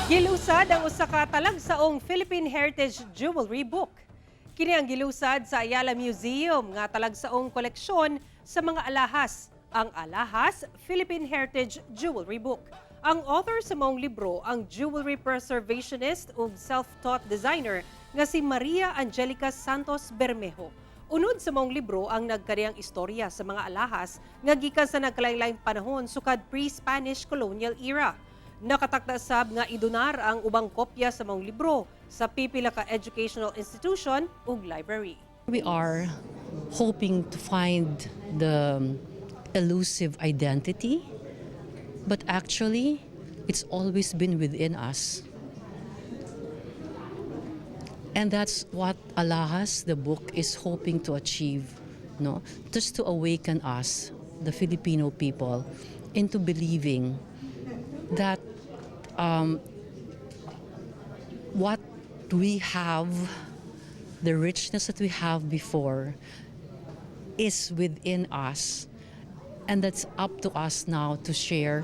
Gilusad ang usa ka talagsaong Philippine Heritage Jewelry Book. Kini ang gilusad sa Ayala Museum nga talagsaong koleksyon sa mga alahas, ang Alahas Philippine Heritage Jewelry Book. Ang author sa maong libro ang jewelry preservationist ug self-taught designer nga si Maria Angelica Santos Bermejo. Unod sa maong libro ang nagkariyang istorya sa mga alahas nga gikan sa nagkalain-laing panahon sukad pre-Spanish colonial era. Nakatakda sab nga idonar ang ubang kopya sa maong libro sa pipila ka educational institution ug library. We are hoping to find the elusive identity, but actually, it's always been within us. And that's what Alahas, the book, is hoping to achieve, no? Just to awaken us, the Filipino people, into believing that what we have, the richness that we have before, is within us. And that's up to us now to share.